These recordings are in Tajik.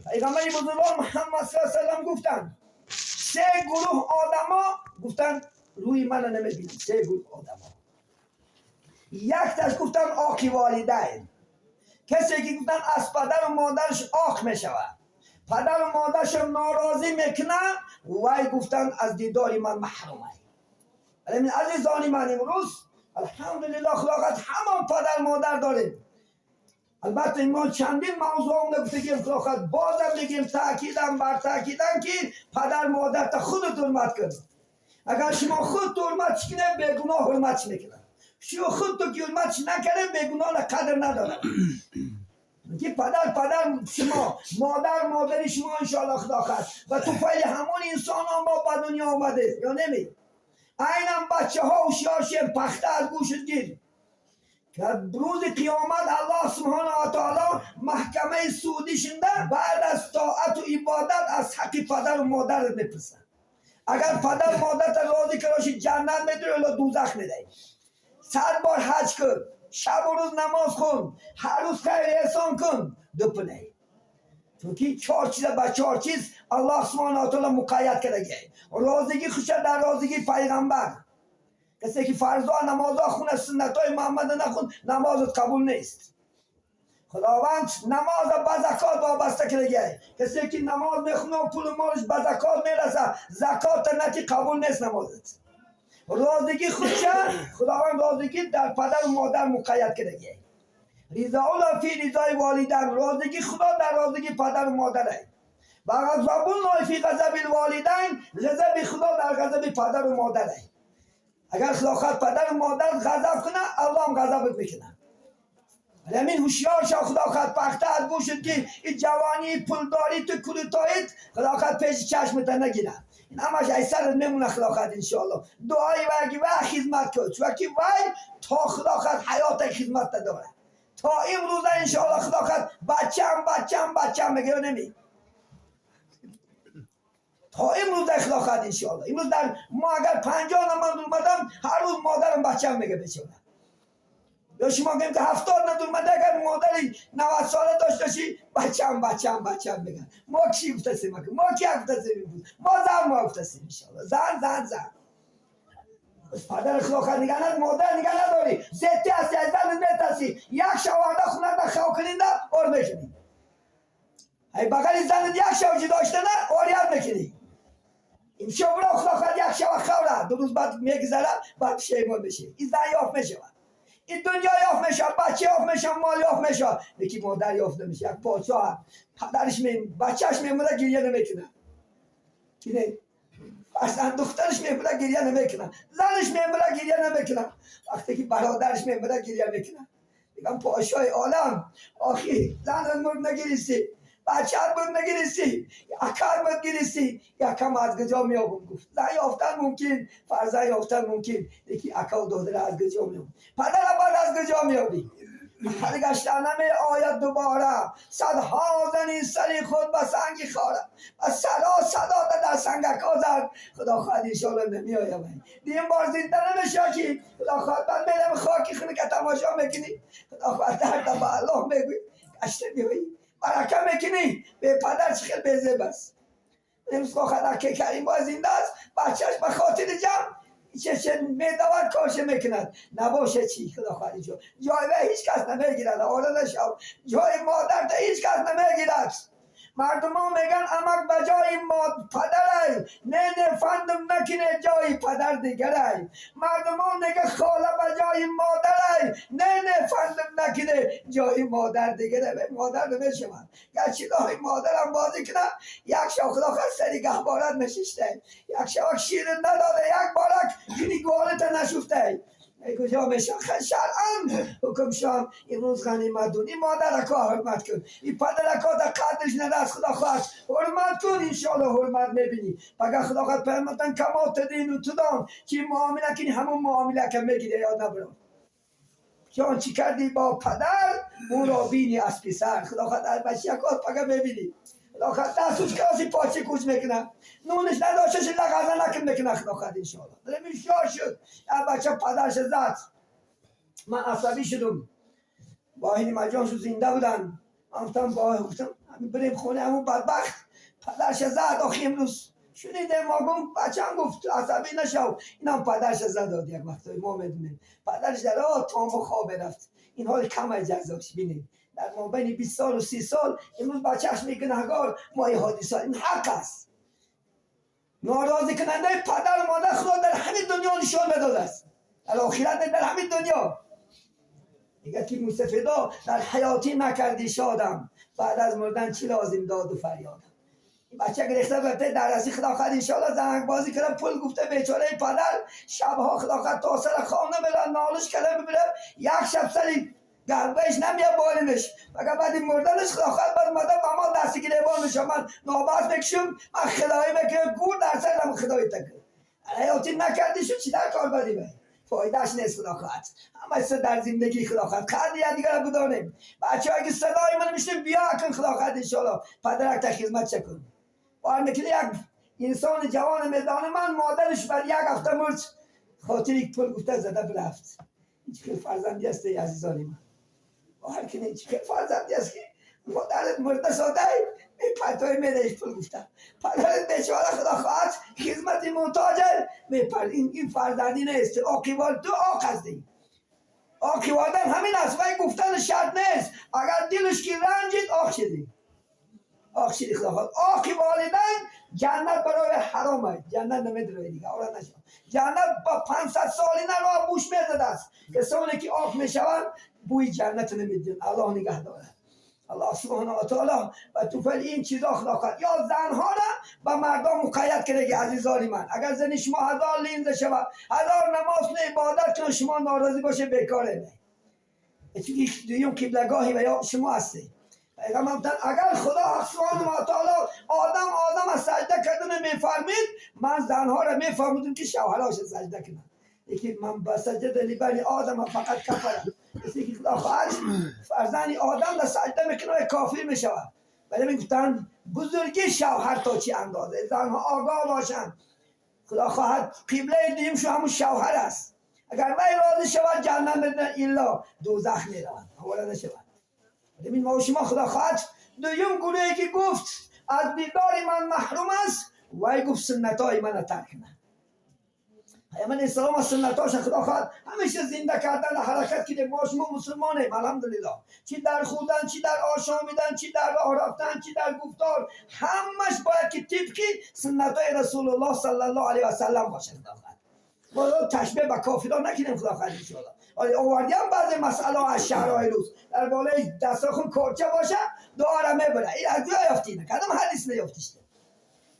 Пайғамбари бузургвор Муҳаммад саллаллоҳу алайҳи васаллам гуфтанд: се гурӯҳ одамо, гуфтанд, рӯи мана намебинанд. Се гурӯҳ одамо. Якташ, гуфтанд, оқи волидайн, касе ки, гуфтанд, аз падару модараш оқ мешавад, падару модарашро норозӣ мекунад, вай, гуфтанд, аз дидори ман маҳрумай. Азизони ман, имрӯз, алҳамдулиллоҳ, худо ҳамон падар модар дорем. Албатта, мо чандин мавзӯъ гуфтагим, худо бозам бигем, таъкидам бар таъкидам, ки падар модарта худат ҳурмат кун. Агар шумо худ ҳурматш кунед, бегуноҳ ҳурматш мекунад. Шумо худто ки ҳурматш накардед, бегуноҳ қадр надорад, ки падар шумо, модар модари шумо, иншоалло, худо хоҳад, ва туфайли ҳамон инсонҳо мо ба дунё омадем ё неми? Айнан, бачаҳо, ҳушёр шем, пахта аз гӯшт гир. Рӯзи қиёмат Аллоҳ субҳонаҳу ва таоло маҳкамаи судӣ шунда, баъд аз тоату ибодат аз ҳаққи падару модарат мепурсад. Агар падар модарта розӣ кароши, ҷаннат медиҳӣ ё дӯзах медиҳӣ. 100 бор ҳаҷ кун, шабу рӯз намоз хун, ҳар рӯз хайр эҳсон кун, дупунай. Чунки чор чиза ба чор чиз Аллоҳ субҳонаҳу ва таоло муқайяд кардагиай. Розигӣ хуша дар розигии пайғамбар. Касе ки фарзо намозо хуна, суннатҳои Муҳаммада нахун, намозат қабул нест. Худованд намоза ба закот вобаста кардагиай. Касе ки намоз мехуна, пулу молаш ба закот мераса, закота нати, қабул нест намозат. Розигӣ худша худованд розигӣ дар падару модар муқайяд кардагиай. Ризоулло фи ризои волидан, розигӣ Худо дар розигии падару модарай. Ва ғазабуллоҳи фи ғазабил волидайн, ғазаби Худо дар ғазаби падару модарай. Агар Худо хоҳад падару модар ғазаб кунад, Аллоҳам ғазабат мекунад. Ҳамин ҳушёр шав, Худо хоҳад, пахта аз гӯшт ки ин ҷавонӣ, пулдорӣ, ту кулутоит, Худо хоҳад, пеши чашмата нагирад. Ин ҳамаш ай сарат мемонад, Худо хоҳад, иншоалло. Дуои вайги вай хизмат кун, чунки вай то, Худо хоҳад, ҳаёта хизматта дорад. То имрӯза, иншоалло, Худо хоҳад, бачам, бачам, бачам мега ё неми? То имрӯза, Худо хоҳад, иншоалло. Имрӯз дар мо агар 50 наман омадам, ҳар рӯз модарам бачам мега, бечора. Ё шумо гӯем ки 70 надурмада, агар модари 90 сола дошта бошӣ, бачам, бачам, бачам мегӯяд. Мо кӣ гуфтасем? Мо ки гуфтасем? Мо зан мо гуфтасем, иншоалло. Зан, зан, зан. Падар, Худо хоҳад, нигаҳ над, модар нигаҳ надорӣ, зетти ҳасти, аз зан метарсӣ, як шаварда хунада хав кунинда ор мекунӣ. Ай бағали занат як шав ҷудо шудана орият мекунӣ. Имшо биро, Худо хоҳад, як шава хавра, 2 рӯз баъд мегузара, баъд пушаймон мешӣ. Ин зан ёфт мешавад, ин дунё ёфт мешавад, бача ёфт мешавад, мол ёфт мешавад, лекин модар ёфт намешавад. Як подшоҳ падараш, бачааш мемурад, гирья намекунад. Фарзанд, духтараш мемурад, гирья намекунад. Занаш мемурад, гирья намекунад. Вақте ки бародараш мемурад, гирья мекунад. Мегам, подшоҳи олам, охи занат мурд, нагиристӣ, бачаат мурд, нагиристӣ, акат мурд, гиристӣ, якам аз куҷо меёбам, гуфт. Зан ёфтан мумкин, фарзанд ёфтан мумкин, лекин акаву додара аз куҷо меёбам? Падара баъд аз куҷо меёбӣ? Баргашта намеояд дубора, садҳо зани сари худ ба санги хора ва садо садо дар сангакҳо зад. Худо хоҳад, иншоалло, намеояд. Дим бор зинда намешавад, ки, Худо хоҳад, баъд мерам хоки хунака тамошо мекунӣ, Худо хоҳад, дарда ба Аллоҳ мегӯӣ, гашта меоӣ, барака мекунӣ. Бепадар чӣ хел безеб аст. Имрӯз хоҳад, аке Карим боз зинда аст, бачааш ба хотири ҷамъ чеше медавад, корше мекунад. Набоша чӣ? Худо хоҳад, инҷо ҷои вай ҳеҷ кас намегирад. Ора нашав, ҷои модарта ҳеҷ кас намегирад. Мардумон меган, амак ба ҷои падарай. Не, не, фандам накине, ҷои падар дигарай. Мардумон мега, хола ба ҷои модарай. Не, не, фандам накине, ҷои модар дигарай. Модар намешавад. Гарчи роҳи модарам бозӣ кунад, як шаб, Худо хоҳад, сари гаҳворат нишистай, як шабак ширин надода, як борак кини голата нашуфтай, куҷо мешавад? Шаръан ҳукмшон. Имрӯз ғанимат дун, ин модарако ҳурмат кун, ин падарако дар қадриш нарас, Худо хоҳад, ҳурмат кун, иншоалло, ҳурмат мебинӣ. Пага, Худо хоҳад, пайғамбартан кама тадину тудан, ки муомила кунӣ, ҳамон муомила ка мегирӣ. Ёд набарон, ки он чӣ кардӣ бо падар, ӯро бинӣ аз писар. Худо хоҳад, аз бачиякот пага мебинӣ. Худо хоҳад, дастуш каси поча куч мекунад, нуниш надошташи лағаза накун мекунад, Худо хоҳад, иншоалло. Ҳушёр шуд. Як бача падарша зад. Ман асабӣ шудум. Воҳиди маҷон шуд, зинда буданд. Ман гуфтам, гуфтам, Ҳамин бирем хонаи ҳамун бадбахт, падарша зад. Охи, имрӯз шунидем, мо гум бачам гуфт, асабӣ нашав, инам падарша задод. Як вақтҳои мо медонем, падарш дар тому хобе рафт. Ин ҳоли камай ҷазош бинем, дар мобайни 20 солу 30 сол имрӯз бачааш мегунаҳгор. Мо ин ҳодиса, ин ҳақ аст. Норозӣ кунандаи падару модар Худо дар ҳамин дунё нишон медодааст, дар охират, дар ҳамин дунё. Мегӯяд ки мусафидо дар ҳаётӣ накардӣ шодам, баъд аз мурдан чӣ лозим доду фарёдам? Ин бача гирифта гуфта, дар раси, худо хоҳад, иншоалло, занакбозӣ карда, пул гуфта, бечораи падар шабҳо, худо хоҳад, то сара хоб намерад, нолиш карда мебирад, як шаб сари гарбаиш намеяд болинаш. Фақат баъди мурданаш, худо хоҳад, баъд омада ба мо дасти гиребон мешавад: ман нобаст мекушам, ман хилоӣ мекунам, гур дар сарам худои такун. Ҳаётӣ накардӣ шу, чӣ дар кор бадӣ? Бай фоидааш нест. Худо хоҳад, ҳама чиз дар зиндагӣ, худо хоҳад, қадри якдигарро бидонем. Бачаҳое ки садои ман мешунем, биё кун, худо хоҳад, иншоалло, падаракта хизмат ча кун. Бовар мекунӣ, як инсони ҷавоне медонам ман, модараш баъд як ҳафта мурд, хотири пул гуфта зада бирафт. Ин чӣ хел фарзандӣ аст, азизони ман? Бовар кунед, чӣ хел фарзандӣ аст, ки модарат мурда содай мепартои, медаиш пул гуфта, падарат бечора, худо хоҳад, хизмати муҳтоҷа мепар. Ин фарзандӣ нест. Оқивол ту оқ ҳастӣ, оқи волидайн ҳамин аст. Вай гуфтани шарт нест, агар дилаш ки ранҷид, оқ шидӣ, оқ шидӣ. Худо хоҳад, оқи волидайн ҷаннат барои ҳаром аст, ҷаннат намедирои дига, ора нашав. Ҷаннат ба 500 солина роҳ бӯш мезадааст. Касоне ки оқ мешаванд, бӯи ҷаннат намедиҳанд, Аллоҳ нигаҳ дорад. Аллоҳ субҳана ва таоло ба туфайли ин чизо, худо хоҳад, ё занҳоро ба мардон муқайяд кардаги. Азизони ман, агар зани шумо ҳазор линза шавад, ҳазор намоз куна, ибодат куна, шумо норозӣ боше, бекоре. Чунки дуюм қиблагоҳи ва ё шумо ҳастед. Пайғамбар гуфтанд, агар Худо субҳана ва таоло одам аз саҷда кардана мефармид, ман занҳоро мефармудам, ки шавҳароша саҷда кунанд. Лекин ман ба саҷада либани одама фақад кафара. Касе ки, худо хоҳад, фарзанди одам дар саҷда мекунад, кофир мешавад. Вале мегуфтанд, бузургии шавҳар то чӣ андоза, занҳо огоҳ бошанд. Худо хоҳад, қиблаи дуюмшу ҳамун шавҳар аст. Агар вай розӣ шавад, ҷаннат медиҳад, илло дӯзах меравад, ҳавола нашавад. Ин мо шумо, худо хоҳад, дуюм гурӯҳе ки гуфт аз дидори ман маҳрум аст, вай гуфт суннатҳои мана тарк кунад. Пайғамбар алайҳиссалом аз суннатҳоша, худо хоҳад, ҳамеша зинда кардан ҳаракат кунем. Мо шумо мусулмонем, алҳамдулиллоҳ. Чӣ дар хӯрдан, чӣ дар ошомидан, чӣ дар роҳ рафтан, чӣ дар гуфтор, ҳамаш бояд ки тибқи суннатҳои Расулуллоҳ саллаллоҳу алайҳи васаллам бошад. Худо хоҳад, мо ташбеҳ ба кофирон накунем, худо хоҳад, иншоалло. Оли овардиам баъзе масъалаҳо аз шаҳрҳои рӯз, дар болои дастархон корча боша, дуоро мебара. Ин аз куҷо ёфтӣ? Кадом ҳадис наёфтишта?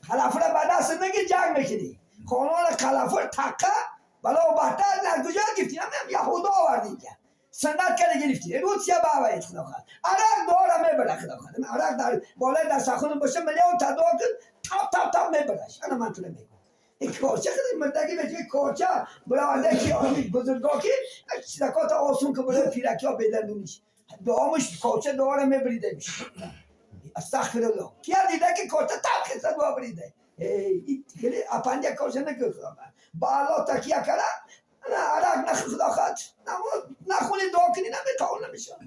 Қалафра ба даст нагир, ҷанг мекунӣ. Хонаро қалафр тақа бало баҳтар аз куҷо гирифтӣ? Ҳамин яҳудо оварди, инҷа суннат карда гирифтӣ. Русия ба аваед, худо хоҳад, арақ дуоро мебара. Худо хоҳад, арақ дар болои дастархон боша, миллион та дуо кун, тап тап тап мебараш. Ана ман туро мегӯям, ин корча хеле мурдагӣ мечи, корча бароварда, ки ами бузурго, ки чизакота осон ки барои пиракиҳо бедандуниш дуомуш, корча дуоро мебарида миш. Астағфируллоҳ, кия дида, ки корча тап хеса дуо бирида? Хеле апандия корча накун, худо ба Аллоҳ такия кара, ана арақ нах, худо хоҳад, намоз нахуни, дуо кунӣ, наметавон, намешавад.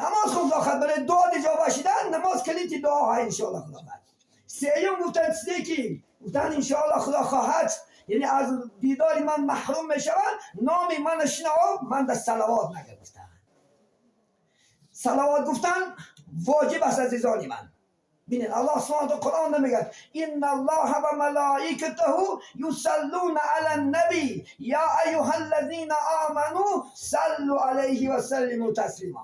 Намоз хун, худо хоҳад, барои дуо иҷоба шидан намоз калити дуоҳа, иншоалло. Худо хоҳад, сеюм гуфтан чизе ки гуфтан, иншоалло, худо хоҳад, яъне аз дидори ман маҳрум мешаванд, номи мана шунав, ман дар салавот нага гуфтан. Салавот гуфтан воҷиб аст, азизони ман. Бинед, Аллоҳ субҳана таала Қуръон мегӯяд: инна Аллоҳа ва малоикатаҳу юсаллуна ала наби я аюҳа аллазина аману саллу алайҳи ва саллиму таслима.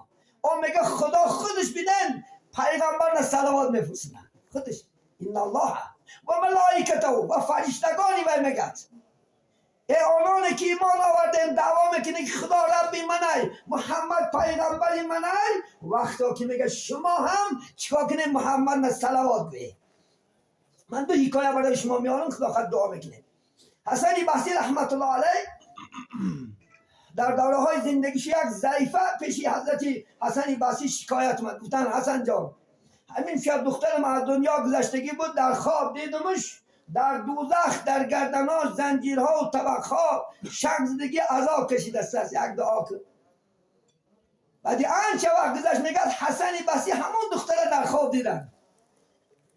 О мега, Худо худаш, бинен, пайғамбарна салавот мефурсинад худаш. Инна Аллоҳа ва малоикатаҳу, ва фариштагони вай. Мегӯяд: э ононе ки имон овардем, даъво мекунед, ки Худо Рабби манай, Муҳаммад пайғамбари манай, вақто ки мега, шумо ҳам чикор кунед? Муҳаммадна салавот гӯед. Ман ду ҳикоя барои шумо меорам, худо хоҳад, дуо мекунем. Ҳасани Басри раҳматуллоҳ алайҳ дар давраҳои зиндагиш як заифа пеши ҳазрати Ҳасани Басри шикоят омад. Гуфтанд: ҳасан ҷон, ҳамин шаб духтарам аз дунё гузаштагӣ буд, дар хоб дидумуш, дар дӯзах дар гарданош занҷирҳо ва табақҳо шак зидагӣ азоб кашидааст, як дуо кун. Баъди анча вақт гузашт, мегӯяд, Ҳасани Басри ҳамон духтара дар хоб дидан,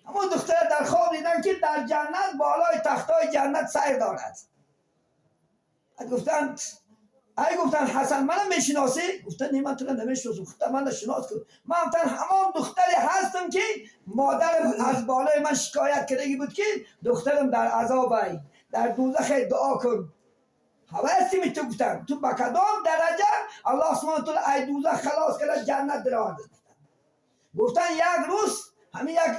ҳамон духтара дар хоб дидан, ки дар ҷаннат болои тахтҳои ҷаннат сайр дорад. Баъд гуфтанд: «Ай, — гуфтанд, — Ҳасан, мана мешиносӣ?» Гуфтанд: «Не, ман туро намешиносам, худта мана шинос кун». «Ман, — гуфтанд, — ҳамон духтаре ҳастам, ки модарам аз болои ман шикоят кардагӣ буд, ки духтарам дар азобай, дар дӯзахе, дуо кун». Ҳавасими ту, гуфтанд, ту ба кадом дараҷа Аллоҳ субҳана таала ай дӯзах халос карда, ҷаннат дароварда? Гуфтанд, як рӯз ҳамин як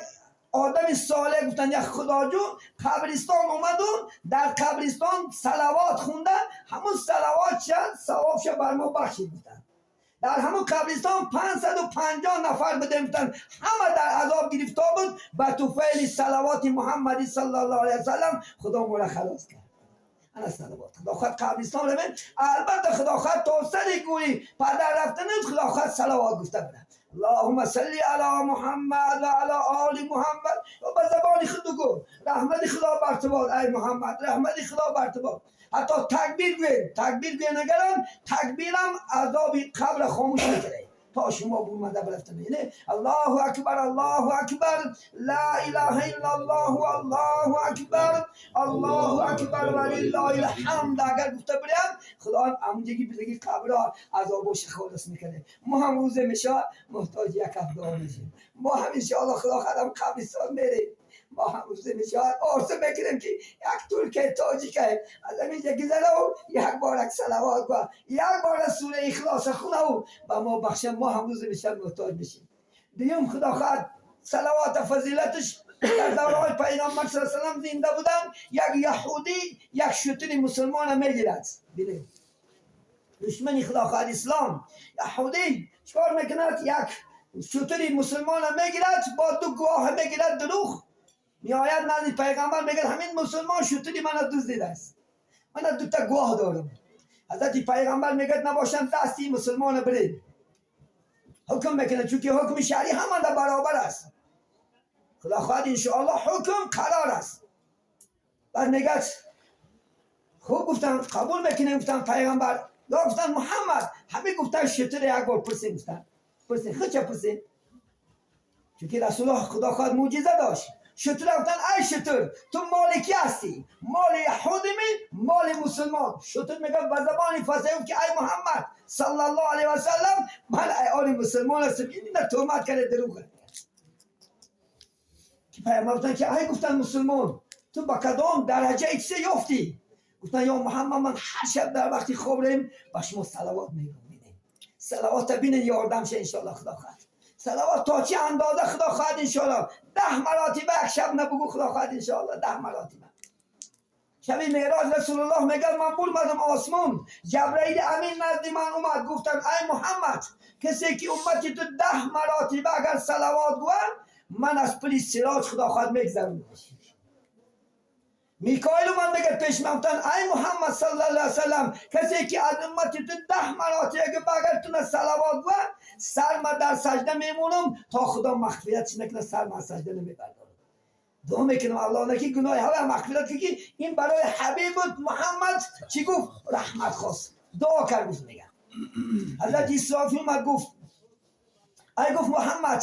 одами солеҳ, гуфтанд, як худоҷӯ қабристон омаду дар қабристон салавот хунда, ҳамун салавотша савобша бар мо бахшид. Гуфтанд, дар ҳамун қабристон 550 нафар будем, гуфтанд, ҳама дар азоб гирифтор буд, ба туфайли салавоти Муҳаммади саллаллоҳу алайҳи васаллам Худо моро халос кард. Ана салавот. Худо хоҳад, қабристон равем, албатта, Худо хоҳад, то сари гӯри падар рафтануд, Худо хоҳад, салавот гуфта бирад: «Аллоҳумма салли ала Муҳаммад ва ала оли Муҳаммад». Ба забони худ бигӯ: «Раҳмати Худо бар ту бод, ай Муҳаммад, раҳмати Худо бар ту бод». Ҳатто такбир гӯем, такбир гӯем, агарам такбирам азоби қабра хомӯш мекунад то шумо бурмада бирафтан. Яъне «Аллоҳу акбар, Аллоҳу акбар, ла илаҳа иллаллоҳу, Аллоҳу акбар, Аллоҳу акбар ва лиллоҳил ҳамд» агар гуфта бирям, Худо ҳамунҷаги бизаги қабра азобоша холис мекунад. Мо ҳам рӯзе мешавад, муҳтоҷи як ҳафт дуо мешем. Мо ҳам, иншоалло, Худо хоҳад, қабристон мерем. Мо ҳам рӯзе мешавад, орзу мекунем, ки як турке, тоҷике аз ҳаминҷа гузараву як бор як салавот гӯя, як бора сураи Ихлоса хунаву ба мо бахша. Мо ҳам рӯзе мешавад, муҳтоҷ мешем. Дуюм, Худо хоҳад, салавота фазилаташ: дар давраҳои Пайғамбар са салам зинда буданд, як яҳудӣ як шутури мусулмона мегирад. Бинед, душмани, Худо хоҳад, ислом яҳудӣ чикор мекунад? Як шутури мусулмона мегирад, бо ду гувоҳ мегирад, дурӯғ меояд назди Пайғамбар, мегӯяд: «Ҳамин мусулмон шутури мана дуздидааст, мана дута гувоҳ дорам». Ҳазрати Пайғамбар мегӯяд: «Набошам, дасти мусулмона биред». Ҳукм мекунад, чунки ҳукми шаръӣ ҳамада баробар аст. Худо хоҳад, иншоаллоҳ, ҳукм қарор аст. Баъд мегӯяд: «Хуб, — гуфтам, — қабул мекунем». Гуфтам, Пайғамбар ё гуфтанд, Муҳаммад ҳамин гуфтан: «Шутура як бор пурсем», гуфтанд, «пурсем, худча пурсем», чунки Расулуллоҳ, Худо хоҳад, мӯъҷиза дошт. Шутура гуфтанд: «Ай шутур, ту моли ки ҳастӣ? Моли яҳудими, моли мусулмон?» Шутур мегӯяд ба забони фасеҳ ки: «Ай Муҳаммад саллаллоҳу алайҳи васаллам, ман ай оли мусулмон ҳастам». Ина туҳмат карда, дурӯғ ки Пайғамбар гуфтанд ки: «Ай, — гуфтанд, — мусулмон, ту ба кадом дараҷаи чизе ёфтӣ?» Гуфтанд: «Ё Муҳаммад, ман ҳар шаб дар вақти хоб рем, ба шумо салавот мегӯм». Салавота бинед, ёрдам ша, иншоалло, Худо хоҳад, салавот то чӣ андоза. Худо хоҳад, иншоалло, 10 маротиба як шаб набугӯ, Худо хоҳад, иншоалло, 10 маротиба. Шаби Меъроҷ Расулуллоҳ мегӯяд: «Ман бурмадам осмон, Ҷабраили Амин назди ман омад, гуфтанд: „Ай Муҳаммад, касе ки уммати ту 10 маротиба агар салавот гӯяд, ман аз пули сироҷ, Худо хоҳад, мегзарам». Микоил омад, мегӯяд, пеш ман гуфтанд: „Ай Муҳаммад саллаллоҳу алайҳи васаллам, касе ки аз уммати ту 10 маротиба агар туна салавот гӯяд, сарма дар саҷда мемонам, то Худо мағфиратш накунад, сарма аз саҷда намебардорам, дуо мекунам Аллоҳ наки гуноҳи ҳава мағфират ки». Ин барои ҳабиб буд. Муҳаммад чӣ гуфт? Раҳмат хост, дуо кард, гуфт. Мега, Ҳазрати Исрофил омад, гуфт: «Ай, — гуфт, — Муҳаммад,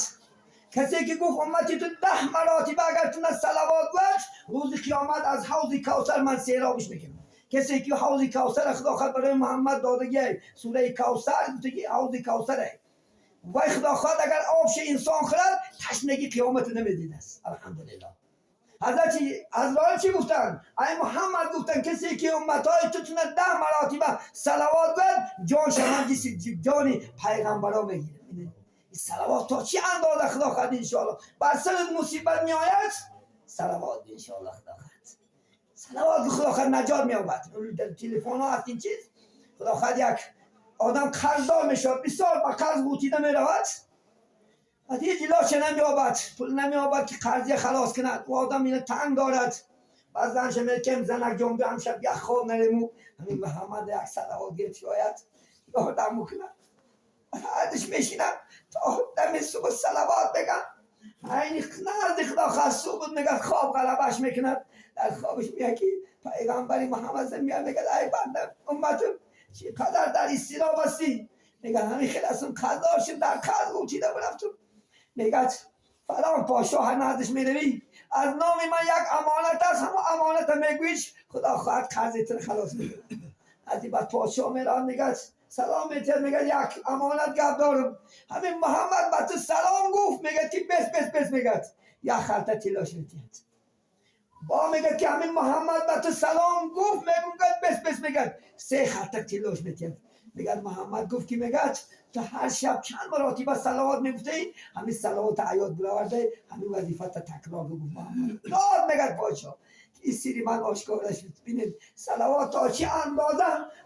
касе ки, — гуфт, — уммати ту 10 маротиба агар туна салавот гӯяд, рӯзи қиёмат аз ҳавзи Кавсар ман серобиш мекунам». Касе ки ҳавзи Кавсара, Худо хоҳад, барои Муҳаммад додагиай, сураи Кавсар гуфтаги, ҳавзи Кавсаре вай, Худо хоҳад, агар обши инсон хӯрад, ташнагӣ қиёмата намедидааст, алҳамдулиллоҳ. Ҳазрати Азроил чӣ гуфтанд? «Ай Муҳаммад, — гуфтанд, — касе ки умматҳои ту туна 10 маротиба салавот гӯяд, ҷонша ман ҷони пайғамбаро мегирам». Салавот то чӣ андоза. Худо хоҳад, иншоалло, бар сарат мусибат меояд, салавот, иншоалло, Худо хоҳад, салавот, Худо хоҳад, наҷот меёбад. Дар телефонҳо ҳаст ин чиз. Худо хоҳад, як одам қарздор мешавад, бисёр ба қарз ғӯтида меравад, баъд ҳеҷ илоҷа намеёбад, пул намеёбад, ки қарзия халос кунад. Ӯ одам ина танг дорад. Баъд занша мекем: «Занак ҷон, биё, ҳамшаб як хоб нарему, ҳамин Муҳаммад як салавот гирифт, шояд ёрдам мекунад». Ҳардиш мешинад то дами субҳ, салавот беган. Айни назди, Худо хоҳад, субҳ буд, мегӯяд, хоб ғалабаш мекунад. Дар хобаш меяд, ки пайғамбари Муҳаммад меяд, мегӯяд: «Ай банда, умматам чӣ қадар дар изтироб ҳастӣ. میگن همین خیلی اصلا قرضدار شدم، در قرض غوطیده رفتم. میگه فلان پاشاه نزدش میروی، از نام من یک امانت است، همون امانت میگویش، خدا خواهد قرض تر خلاص میکنه. از این بعد پادشاه میرن، میگه سلام میتر، میگه یک امانت گپ دارم، همین محمد به تو سلام گفت. میگه که بس بس بس، میگه یک خلطه طلاش میتید. با میگه که همین محمد به تو سلام گفت، میگه بس بس، میگه سه خلطه طلاش میتید. میگه محمد گفت که میگه تو هر شب چند مراتب صلوات میگفتی، همین صلوات عیاد برآورده، همین وظیفه تکرار بگو. محمد داد، میگه پادشاه این سری من آشکار شد. ببینید صلوات تا چه اندازه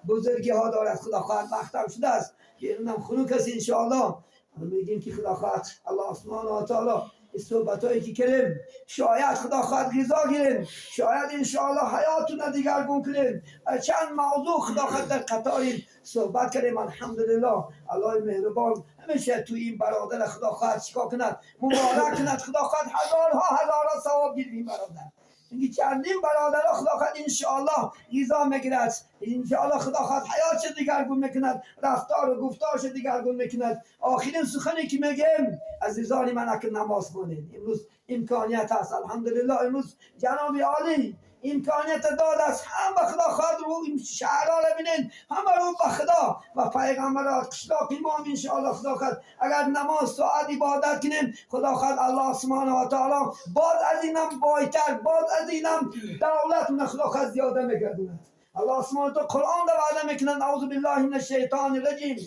بزرگی ها دارد. خدا خواهد وقتم شده است که اینم خنوک است. انشاءالله میگیم که خدا خواهد الله سبحانه و تعالی صحبت هایی که کردیم، شاید خدا خواهد غذا گیریم، شاید انشاءالله حیاتون دیگرگون کنیم. چند موضوع خدا خواهد در قطار صحبت کردیم. الحمدلله، الله مهربان همیشه تو این برادر خدا خواهد چیکار کند؟ مبارک کند. خدا خواهد هزارها هزارها ثواب گیریم. برادر اینکه چندین برادر خدا خواهد انشاءالله غذا میگیرد، انشاءالله خدا خواهد حیاتش دیگرگون میکند، رفتار و گفتارش دیگرگون میکند. آخرین سخنی که میگم، عزیزان من، که نماز خوانید. امروز امکانیت هست، الحمدلله. امروز جناب عالی امکانیت داد است. هم به خدا خواهد رو این شهرها رو بینید، همه رو به خدا و پیغمبر قشلاق ما. انشاءالله خدا خواهد اگر نماز ساعت عبادت کنیم، خدا خواهد الله سبحانه و تعالی باز از اینم بایتر، باز از اینم دولت خدا خواهد زیاده میگردوند. الله سبحانه و تعالی قرآن ده وعده میکنند. اعوذ بالله من الشیطان الرجیم.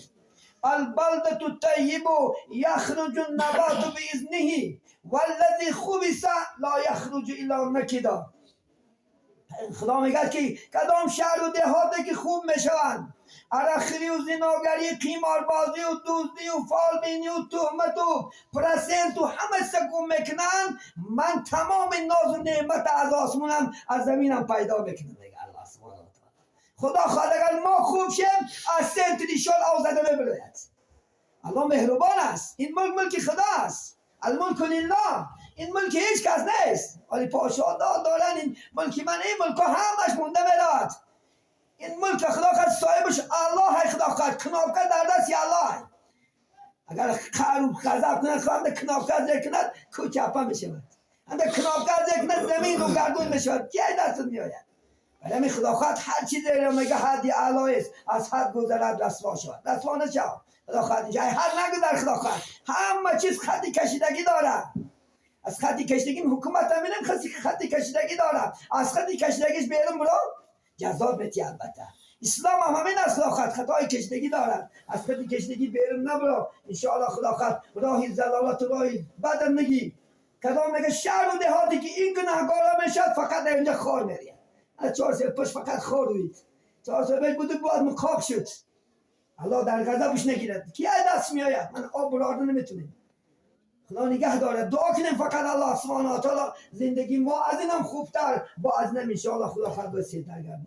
البلدة الطيب يخرج النبات بإذنه والذي خبث لا يخرج إلا نكدا. خدا میگه که کدام شهر و دهاتی که خوب میشوند، عرقخوری و زناگری، قیماربازی و دزدی و فالبینی و تهمت و процент و همه سکون میکنن، من تمام ناز و نعمت از آسمونم از زمینم پیدا میکنم، میگه الله سبحانه و تعالی. خدا خواهد اگر ما خوب شیم، از سنت ریشال آب زده میبراید. الله مهربان است. این ملک ملک خدا است. الملک لله. این ملک هیچ کس نیست، ولی پادشاه دارن. این ملک من، این ملک همش مونده میراد. این ملک خدا خواهد صاحبش الله. خدا خواهد кнопка در دست الله. اگر قهر و غضب کند، خواهد кнопка زیر کند، کو چپه میشود. اگر кнопка زیر کند، زمین رو گردون میشود. کی دست میآید؟ ولی همین خدا خواهد هر چیزی رو میگه حدی اعلی است، از حد گذرد رسوا شود. رسوا نشود. خدا خواهد اینجا حد نگذر. خدا خواهد همه چیز خطی کشیدگی دارد. از خطی کشیدگی حکومت هم می‌بینیم خطی کشیدگی دارد. از خطی کشیدگیش بیرون برو، جزا میتی. البته اسلام هم همین است. خدا خواهد خطای کشیدگی دارد، از خطی کشیدگی بیرون نبرو. انشاءالله خدا خواهد راهی ضلالت و راهی بدن نگی. کدام میگه شهر و دهاتی که این گناهکارا میشد، فقط در اینجا خار میرید. از 4 سال پشت فقط خار روید. 4 سال پیش بود، باید مخاک شد. الله در غضبش نگیرد. کی دست میآید؟ من آب برارده نمیتونیم. خدا نگه داره. دعا کنیم فقط الله سبحانه و تعالی زندگی ما از اینم خوبتر با از اینم انشاءالله خدا خواهد وسیع تر گردونه.